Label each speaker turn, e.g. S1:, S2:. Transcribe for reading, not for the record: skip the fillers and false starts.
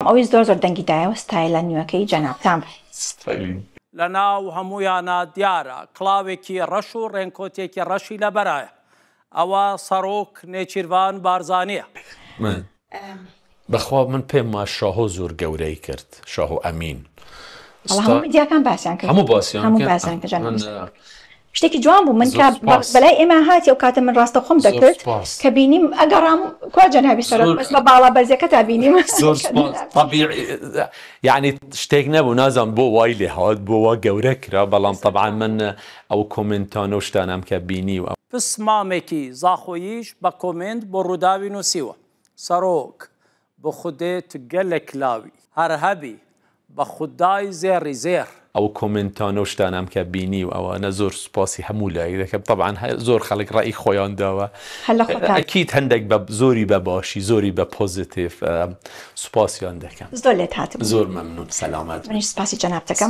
S1: ئەوەی زۆر زۆر دەنگی دایەوە ستایلە نوێکەی جەنابتان بوو.
S2: ستایلی.
S3: لە ناو هەموویانا دیارە کڵاوێکی ڕەش و ڕێنکۆتێکی ڕەشی لەبەرایە. ئەوە سەڕۆک نێچیرڤان بارزانیە.
S2: من بەخوا من پێم وا شاهۆ زۆر گەورەی کرد شاهۆ ئەمین.
S1: وەڵا هەموو میدیاکان باسیان کرد
S2: هەموو باسیان
S1: هەموو
S2: کرد
S1: باسیان کرد جەناب
S2: من
S1: شتێکی جوان بوو من
S2: زۆر
S1: کە
S2: سوپاس
S1: بەلای ئێمە هاتی ئەو کاتە من ڕاستە خۆم
S2: زۆر
S1: دەکرد
S2: سوپاس
S1: کە بینیم ئەگەڕام کوا جەنابی سەرۆک
S2: زۆر
S1: بەس بە باڵا بەرزەکەتا بینیم
S2: زۆر سوپاس تەبیعی یعنی شتێک نەبوو نازانم بۆ وای لێ هات بۆ وا گەورە کرا بەڵام تەبعەن من ئەو کۆمێنتانە و شتانەم کە بینی و
S3: پسمامێکی زاخۆییش بە کۆمێنت بۆ رووداوی نووسیوە، سەرۆک، بخودێ ت گەلەک لاوی. هەر هەبی، بە خودای زێڕی زێڕ.
S2: ئەو کۆمێنتانە و شتانەم کە بینی و ئەوانە زۆر سوپاسی هەموو لایەک دەکەم تەبعەن زۆر خەڵک ڕەئی خۆیان داوە
S1: هەر لە خۆتان.
S2: ئەکید هەندێک بە زۆری بە باشی زۆری بە پۆزیتیڤ سوپاسیان دەکەم.
S1: زۆر لێت هاتبوو.
S2: زۆر مەمنون سەلامەت بن.
S1: منیش سوپاسی جەنابت دەکەم.